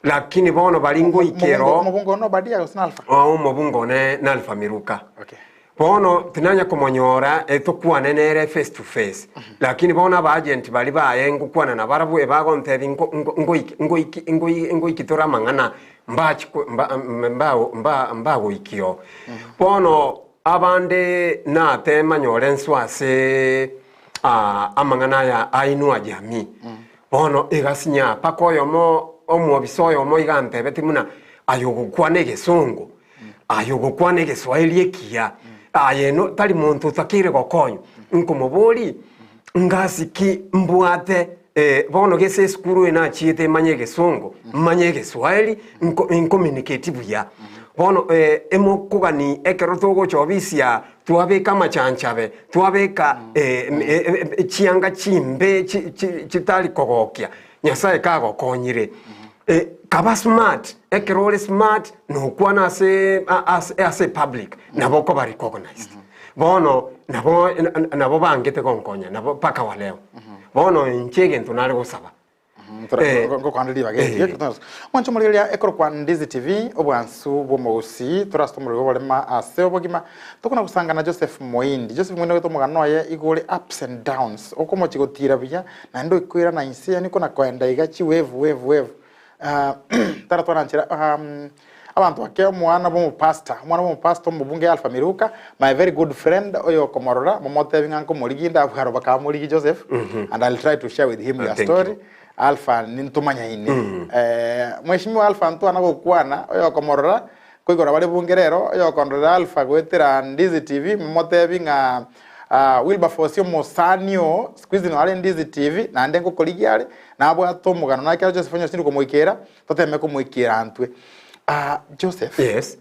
lakini bono baria ngoikera oo, Omobunge one Obadia gose na Alpha? oo omobunge one na Alpha Miruka. Okay. Bono tinanya komonyora etokwane nere face to face, lakini bono aba agent baria baye ngokwana nabarabwo ebagontebia nko nko ngoiki ngoiki ngoi ngoiki tore amang'ana mbachi ko mba mba mba mbagoikia oo. Bono abande natema nyore nswe ase amang'ana aya ainua jamii. Bono egasinya mpaka oyomo omoofisa oyomo iga antebetie buna. Aye ogokwana egesongo, aye ogokwana egeswahili ekiya, aye no tari monto otakeire gokonywa. Nkomoboria, ngasi ki mbwate bono gese esukuru eye nachiete manye egesongo, manye egeswahili, nko ncommunicate buya. Bono emokogani ekero togocha obisi aa, twabeka amachanchabe, twabeka chianga chimbe chi chi chitari kogokia, Nyasaye kagokonyire. Kaba smart, ekero ore smart nokwana ase ase ase public nabo okoba recognized. Bono nabo nabo bangete gonkonya nabo mpaka wa leo. Bono inche egento nare gosaba. Eh, Ngokwana ribaga eri. eh. Mwanche omorigereria ekorokwa Ndizi TV, obwansu bw'omogusii, torase omorero bw'oborema ase obogima. Tokona gosanga na Joseph Moindi. Joseph Moindi ogoeta omogano oye igo ore ups and downs, okomochia gotira buya, naende oikoirana inse yaani kona koenda iga chi wave wave wave. Ah, tara twaranchera um, abanto bake omwana bw'omopastor, omwana bw'omopastor omobunge Alpha Miruka, my very good friend oyo okomorora, momotebi ng'a nkomorigia inde abwo aro bakamorigia Joseph, and I'll try to share with him your Thank story. you. Alpha nintomanyaine. Eh, Mheshimiwa Alpha ntwana gokwana, oyo okomorora, Koigora bare bunge rero, oyokondorera Alpha goetera Ndizi TV, momotebi ng'a Wilberforce omosani oo siku hizi noare Ndizi TV, naende ngokorigia are, nabwate omogano na ekero Joseph onye osindwe komoikera, toteme komoikera ntwe. Joseph, Yes.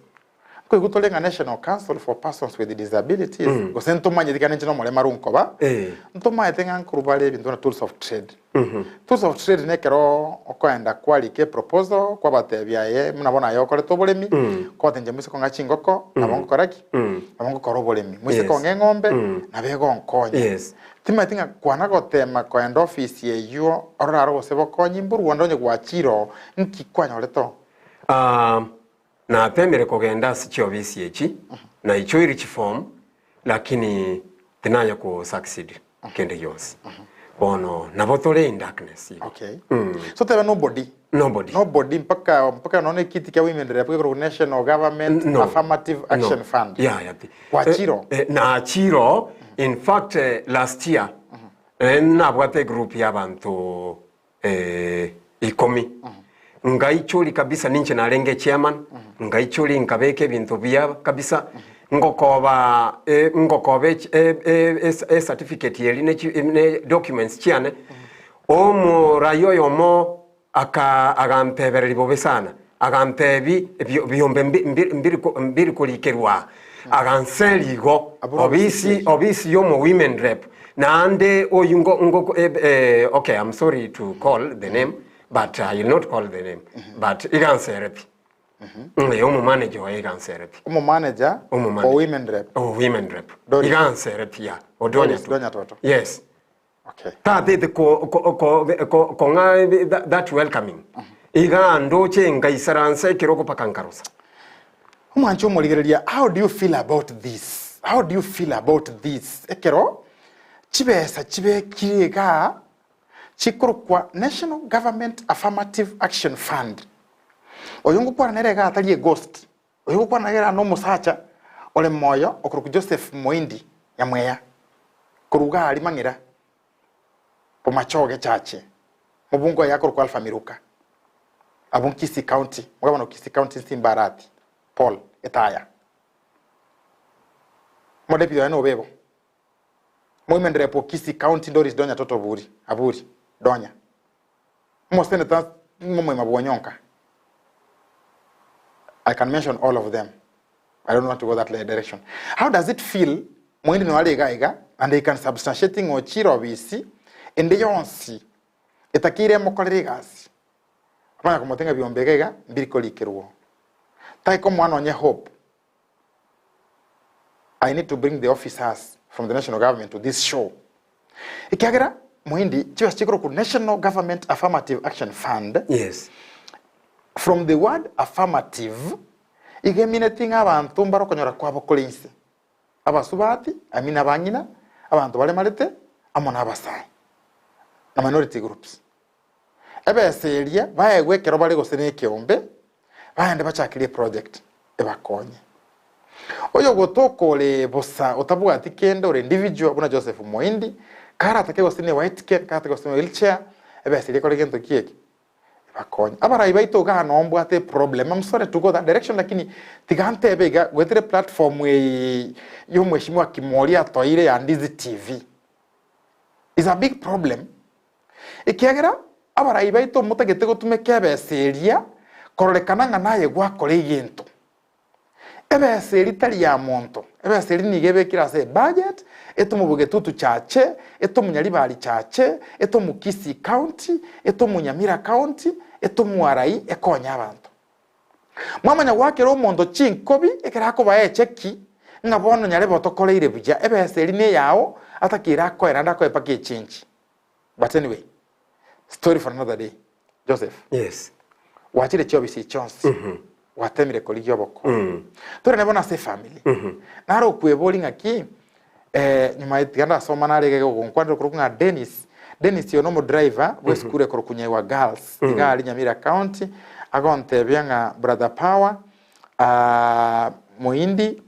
nkoigwa tore ng'a National Council for Persons with Disabilities, gose ntomanyeti kende inche nomoremaru nkoba, Eh. ntomaete ng'a nkorwa bare ebinto buna tools of trade. Tools of trade nekero okoenda kwarika eproposal kwabatebia aye buna bono aye okorete oboremi, kwabatebia inche moise kong'a chingoko nabo ngokora ki? Nabo ngokora oboremi, moise Yes. kong'a eng'ombe nabo egonkonya. Yes. Timanyeti ng'a kwana gotema koenda ofisi eywo orore aro gose bokonyi mborwe onde onye gwachire oo, nki kwanyorete oo? Ah, natemire kogenda ase chiofisi echi, naichoire chiform, lakini tinanya ko succeed. Kende gionsi. Bono nabo tore in darkness igo. Okay. So tebe nobody. Nobody. Nobody mpaka mpaka nono ekiti kia women rep gekorokwa National Government No. Affirmative Action No. Fund. Yeah, yeah. Gwachiro. Eh, eh, nachiro in fact eh, last year eh, nabwate egroup ya abanto eh, ikomi ngaichori kabisa ninche narenge chairman ngaichori nkabeka ebinto buya kabisa ngokoba eh, ngokoba ech- eh, eh, es- e certificate eri ne chi- ne documents chiane omorai oyomo aka agantebereri bobe sana agantebi ebio biombe mbi- mbi- mbiri ko- mbiri korikerwa aganseri igo Abwo obisi obisi yomo women rep Naende oyio ngo ngo eh, okay I'm sorry to call the name but I will not call the name but iga nsere pi. Eh, omomanager oye iga nsere pi. Omomanager Omomanager. o women rep. O women rep. Doris. Iga nsere pi ya. Odonya Doris tu. Donya Toto. Yes. Okay. Tatete ko ko ko ko kong'a that, that welcoming. Iga ndoche ngaisaransa ekerogo paka nkarosa. Omwancha omorigereria, how do you feel about this? How do you feel about this? Ekero chibesa chibekire igaa chikorokwa National Government Affirmative Action Fund. Oyo ngokwana nere igaa atari a ghost. Oyo ngokwana nere igaa nomosacha ore moyo okorokwa Joseph Moindi Nyamweya korwa igaa aria Mang'ira Bomachoge Chache mobunge oye akorokwa Alpha Miruka abwo Kisii County, omogabana o Kisii County Nsimba Arati Paul Etaya. Omodepute oye nobe bo. Omowomen rep o Kisii County Doris Donya Toto Oburi, Aburi, Donya. Omosenator Momoima Bwonyonka. I can mention all of them. I don't want to go that direction. How does it feel moende noare iga iga and they can substantiate ng'a ochire obisi ende yonsi etakeire emokorere egasi bamanya komotenga ebiombe iga iga mbiri korikerwa oo. Tai komoa nonye hope. I need to bring the officers from the national government to this show. Ekiagera moindi chibesa chikorokwa National Government Affirmative Action Fund Yes. from the word affirmative iga emineti ng'a abanto mbare okonyora kwabo kore inse abasubati I mean abang'ina abanto baremarete amo na abasae na minority groups ebesa eria baegwe ekero bare gose na ekeombe baende bachakerie eproject ebakonye oyogotoka ore bosa otabwati kende ore individual buna Joseph Moindi karatake gose ne white cane karatake gose ne wheelchair ebesa eria ekore gento ki eke. Ebakonye. Abarai baito igaa noo mbwate eproblem, I'm sorry to go that direction lakini tiga ntebe iga goetera eplatform eye ya omweshimiwa Kimori atoeire ya Ndizi TV. Is a big problem ekiagera abarai baito motagete gotumeka ebesa eria kororekana ng'a naye gwakora egento. Ebesa eria tari ya monto, ebesa eria nigo ebekire ase ebudget, etomwe Bogetutu chache, etomwe Nyaribari chache, etomwe Kisii county, etomwe Nyamira county, etomwe Arai ekonye abanto. Mwamanya goakera omonto chinkobi ekero akobaa echeki ng'a bono nyarebe otokoreire buya, ebesa eria neyao atakeire akoe naende akoe mpaka echenji. But anyway, story for another day. Joseph, Yes. gwachire chiofisi echi chionsi, gwatemire korigia obokonyi. Torende bono ase efamily. Naro okweboria ng'aki, eh, nyuma tiga ndasoma nare iga gogonkwanera okorokwa ng'a Dennis. Dennis oyo na omodriver bwa esukuru ekorokwa Nyaiwa Girls, iga aria Nyamira County, agontebia ng'a brother Power, ah, Moindi,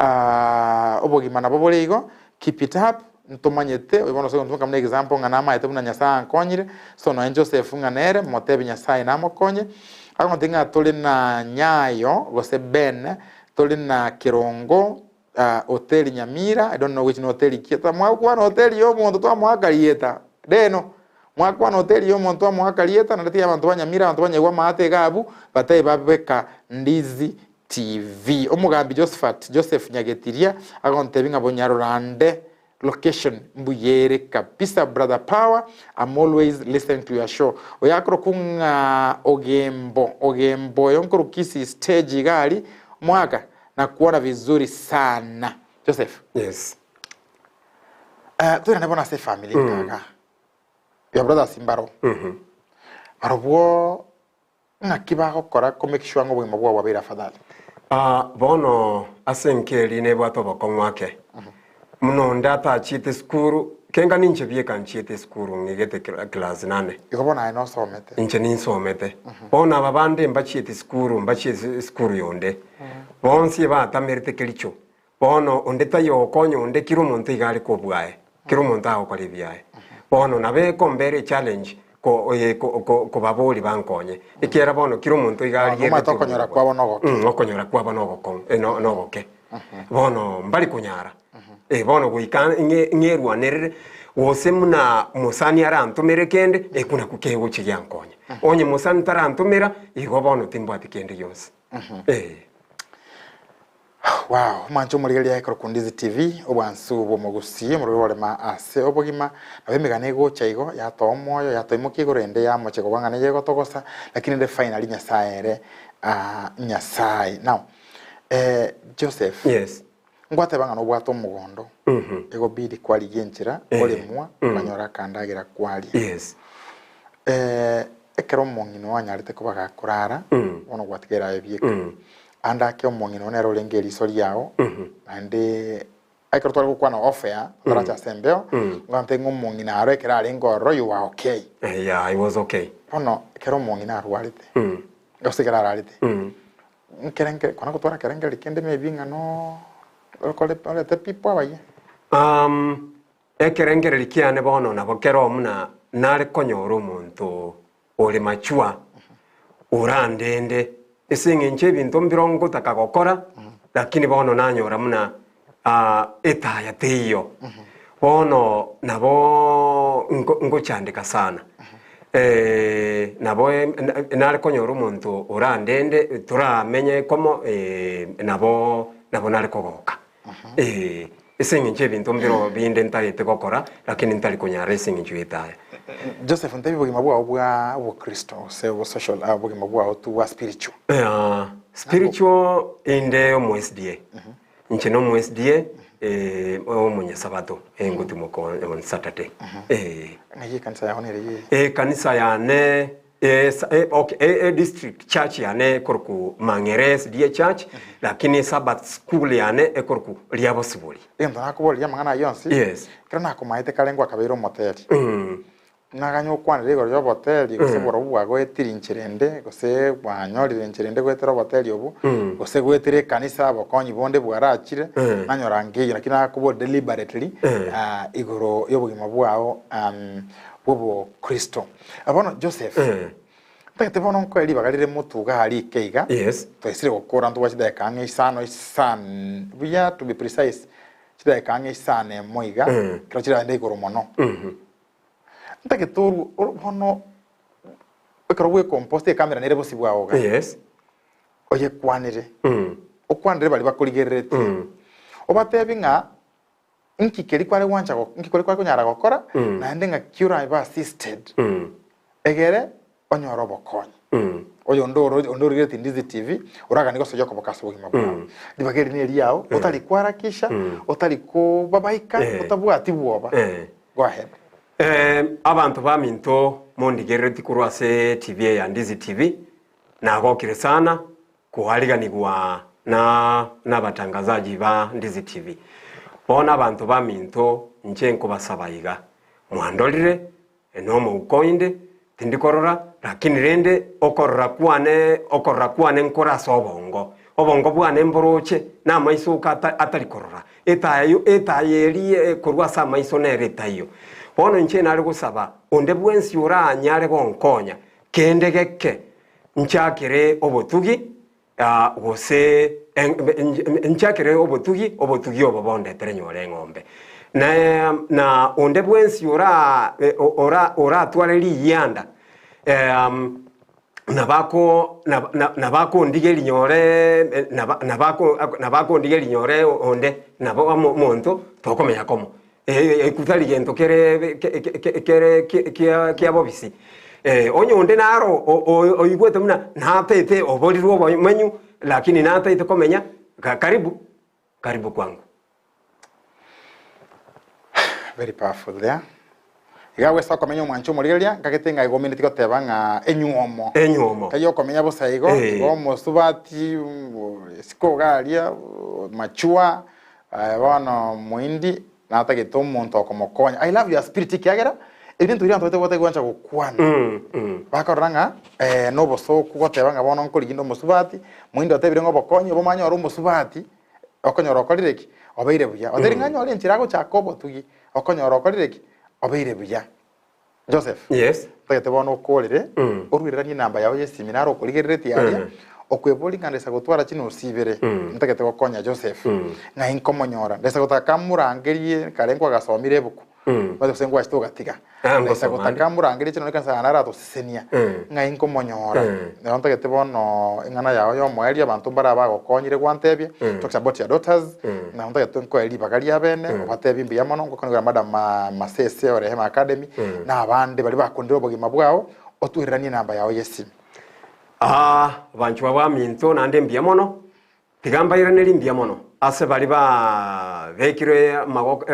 Aah obogima nabo bore igo, keep it up, ntomanyete, oyo bono ase gontumeka buna example ng'a namaete buna Nyasaye ankonyire, so nonya Joseph ng'a nere, motebi Nyasaye namokonye, agontebia ng'a tore na Nyayo gose Ben, tore na Kerongo, Hoteli Nyamira, I don't know which ni hoteli ki, mwakwana hoteli ya omonto twamoaka rieta, reno, mwakwana hoteli ya omonto twamoaka rieta, naende tiga abanto ba Nyamira, abanto ba Nyaigwa amaate iga abwo, batebi babeka Ndizi TV. Omogambi Josephat Joseph Nyagetiria agontebia ng'a Bonyarorande location mbuya ere kabisa brother power I'm always listening to your show. Oyo akorokwa ng'a Ogembo Ogembo oyo nkorwa Kisii stage iga aria omogaka nakuona vizuri sana. Joseph. Yes. Eh, toirane bono ase efamily nkaga. Your brothers mbaro. Barobwo Ng'aki bagokora ko make sure ng'a obogima bwao bwabeire afadhali? Aa, bono ase enka eria nebwate obokong'u ake. Buna onde atachiete esukuru, kenga ninche bieka nchiete esukuru ng'igete kla- class nane. Igo bono aye nosomete. Inche ninsomete. Bono aba bande mbachiete esukuru, mbachiete esukuru yonde. Bonsi ebatamerete kericho. Bono onde taiyo ogokonya onde, kera omonto iga are kobwaye, kera omonto agokora ebiaye. Bono nabo ekombera echallenge ko eh ko ko kobaboria bankonye, ekiagera bono kera omonto iga Bono arigerereti omanyete okonyora obogima kwabo nogoke. Mm, okonyora kwabo nogokong'u eh no nogoke. Bono mbari konyara, eh bono goika ng'e ng'erwanerere, gose muna mosani arantomere kende, ekwo nakwo kegochia giankonya. Onye mosani tarantomera, igo bono timbwati kende gionsi, eh. Wow, omwanche omorigereria ekero ku Ndizi TV, obwansu bw'omogusii, omorweri orema ase obogima, nabo emegano egocha igo, yatoa omoyo, yatoimokia igoro ende yamochia koba ng'a neye egotogosa, lakini ere finally Nyasaye ere ah, Nyasaye. Now, eh, Joseph, Yes. ngwateba ng'a nobwate omogondo, egobidi kwarigia enchera, Eh. oremwa, okanyora akandagera kwaria. Yes. Eh, ekero omong'ina oo anyarete koba gakorara, bono gwatigaire aye bieka. Ande ake omong'ina oo nere orenge eriso riao, naende ekero tware gokwana off air, otaracha ase embeo, ngontebie ng'a omong'ina aro ekero arenge ororo you were okay. Eh, yeah, I was okay. Bono ekero omong'ina arwarete, gose ekero ararete, nkere nkere kona gotwara ekerengererio kende maybe ng'a no okore orete people abaye. Um, ekerengererio kiane bono nabo kero muna nare konyora omonto ore machua, orandende, ase eng'encho ebinto mbiro ngotaka gokora, lakini bono nanyora buna etaya teiyo. Bono nabo nko ngochandeka sana. Nabo nare konyora omonto orandende toramenye komo nabo nabo nare kogoka. Ase eng'encho ebinto mbiro binde ntagete gokora, lakini ntari konyara ase eng'encho y'etaya. Joseph, ntebi obogima bwao bwa obokristo gose obo social ah, obogima bwao tu bwa spiritual. Yeah, spiritual inde omo SDA. Inche no omo SDA eh, omonyasabato eh, ngotimoka on, on Saturday. Eh. Ng'ai ekanisa yao nere ye? Ekanisa yane Okay, e district church yane ekorokwa Mang'ere SDA Church, lakini Sabbath school yane ekorokwa Riabosibori. Egento nakoboreria amang'ana ayio onsi, Yes. ekero nakomaete kare ngwakabeire omoteri, naganya okwanera igoro y'oboteri gose borobwo bwagoetire inchera ende, gose bwanyorire enchera ende goetera oboteri obwo, gose goetera ekanisa obokonyi bonde bwarachire, nanyora nkeiyo lakini nakoboria deliberately igoro y'obogima bwao bw'obokristo. Bono Joseph, Eh. Ntagete bono nkoe ribaga rire motu iga aria ike iga, Yes. twaisire gokora ntobwate chidakika ang'e isano isano buya to be precise, chidakika ang'e isano emo iga, ekero chiraende igoro mono. Ntagete orwo oro bono ekero bwekompost ekamera nere bosio bwao iga, Yes. oyekwanere, okwanere baria bakorigereretie, obatebi ng'a Inki keria kware gwancha go, inki keria kware konyara gokora, naende ng'aki orabe assisted egere onyore obokonyi. Oyonde oro onde origereti Ndizi TV, oraganie gosoyia okoboko ase obogima bwao. Ribaga eri neriao, otari koharakisha, otari kobabaika, otabwati bwoba. Go ahead. Abanto baminto mondigerereti korwa ase TV eye ya Ndizi TV, nagokire sana Koariganigwa na nabatangazaji ba Ndizi TV. Bono abanto baminto inche nkobasaba iga, mwandorire nomouko inde, tindi korora, lakini rende okorora kwane okorora kwane nkore ase obongo. Obongo bwane mboroche namaiso oka atari korora. Etaya etaya eria korwa ase amaiso nere etaiyo. Bono inche nare gosaba onde bwensi oranyare gonkonya kende geke Nchakere obotugi, gose nchakere obotugi, obotugi obo bondetere nyore eng'ombe. Na na onde bwensi ora ora oratware riyianda, nabako nabakondigeria nyore nabakondigeria nyore onde nabo omonto tokomenya komo. Tari gento kere kere kia bobisi. Onye onde naro oigwete buna nataete oborirwe obomenyo, lakini nataete komenya, karibu, karibu kwangu. Very powerful there. Iga gwesa okomenya omwancho omorigereria, nkagete ng'a igo omineti goteba ng'a enywomo. Enywomo. Tari okomenya bosa igo, igo omosubati, isiko iga aria, machua, Aye bono moindi natagete omonto okomokonya. I love your spirit ekiagera ebinto biria abanto baito batari gwancha gokwana. Bakorora ng'a eh, nobosoku goteba ng'a bono nkorigia inde omosubati, moindi otebire ng'a obokonyi obo mwanyora omosubati, okonyora okorire ki? Obeire buya. Otebire ng'a anyore enchera agochaka obotugi, okonyora okorire ki? Obeire buya. Joseph, Yes. ntagete bono okorere, oruereranie enamba yao y'esimi naro okorigereretie aria, okweboria ng'a ndesa gotwara chinusu ibere, ntagete gokonya Joseph, ng'ai nkomonyora, ndesa gotaka morangerie kare nkwagasomire ebuku, omanyete gose nkwachete ogatiga, Ah, ndesa ngosoma gotaka ande. morangerie chinoni kanisa yane aratosesenia, ng'ai nkomonyora. Nero ntagete bono eng'ana yao y'omoerio abanto mbare abagokonyire gwantebia, talks about your daughters, nabo ntagete nkoe ribaga ria bene, obatebie mbuya mono, ngokwanigwa na madam Masese o Rehema Academy, na abande baria bakundire obogima bwao, otwereranie enamba yao y'esimi. Aa, abanchwa baminto naende mbuya mono, Tiga mbairanerie mbuya mono ase baria babekire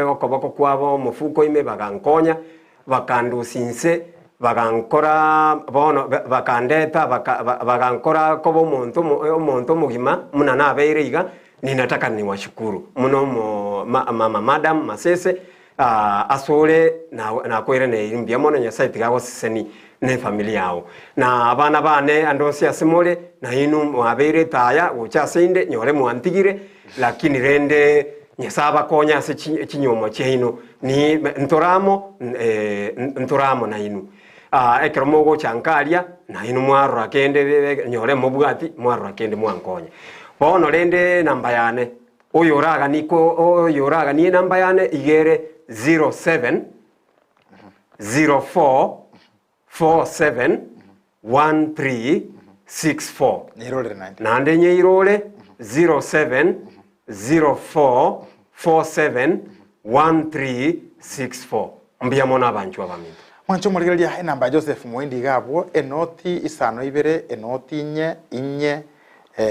okoboko kwabo omofuko ime, bagankonya, bakandusia inse, bagankora bono bakandeta bagankora koba omonto omonto omogima buna nabeire iga, ninataka niwashukuru muno mama madam Masese Asore nakoiraneiri mbuya mono Nyasae tiga agoseseni ne efamiri yao. Na abana bane ande onsi ase more, na inwe mwabeire etaya gocha ase inde, nyore mwantigire, lakini rende Nyasae abakonye ase chinyuomo chiaino. Ni ntore amo, ntore amo nainwe. Ekero mogocha nka aria, nainwe mwarora kende, nyore mobwati, mwarora kende mwankonya. Bono rende enamba yane. Oyoraganie oyoraganie enamba yane iga ere 07 04 47 13 64. Nyeirorere naende. Naende nyeirore 07 04 47 13 64. Mbuya mono abanchwa baminto. Mwanche omorigereria enamba ya Joseph Moindi iga abwo, enoti isano ibere, enoti inye, inye,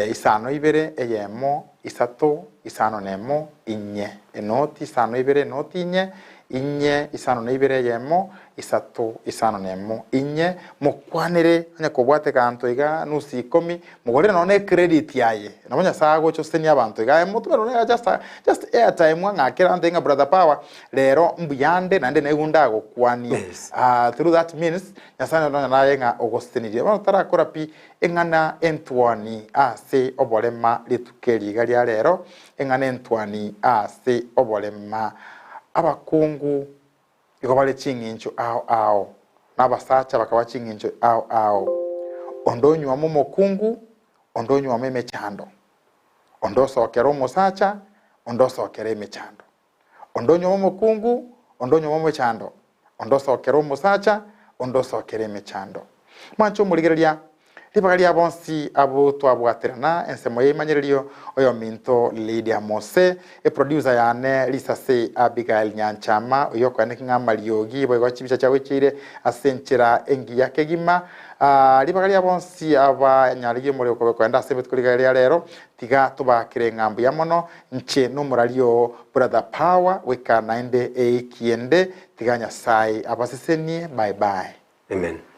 Isano ibere, eyemo, isato, isano nemo, inye. Enoti isano ibere, enoti inye, inye, isano na ibere, eyemo, isato, isano nemo, inye. Mokwanere onye kobwate eganto iga nusu ikomi, mogorere nonya ne ecredit yaye. Nabo Nyasaye agocha osesenia abanto iga aye motube nonya just just airtime ng'a akere ante ng'a brother Power, rero mbuyande naende naigwe ndagokwanie. Yes. Through that means, Nyasaye nonya naye ng'a ogosesenirie. Bono tarakora pi. Eng'ana entwani ase oborema rituko eri iga ria rero, eng'ana entwani ase oborema. Abakungu igo bare ching'encho ao ao, na abasacha bakaba ching'encho ao ao. Onde onywoma omokungu, onde onywoma emechando. Onde osokera omosacha, onde osokera emechando. Onde onywoma omokungu, onde onywoma omechando. Onde osokera omosacha, onde osokera emechando. Mwanche omorigereria, ribaga ria bonsi abwo twabwaterana ensemo y'eimanyererio, oyominto Lydia Mose, eproducer yane Risase Abigail Nyanchama, oyio okoeneki ng'a amariogi boigo chibicha chiagoicheire ase enchera engiya kegima. Ribaga ria bonsi abanyarigia omorero kobe koenda ase rituko rigaye ria rero, tiga tobakere ng'a mbuya mono, inche nomorari oo Brother Power goika naende eiki ende, tiga Nyasae abasesenie bye bye. Amen.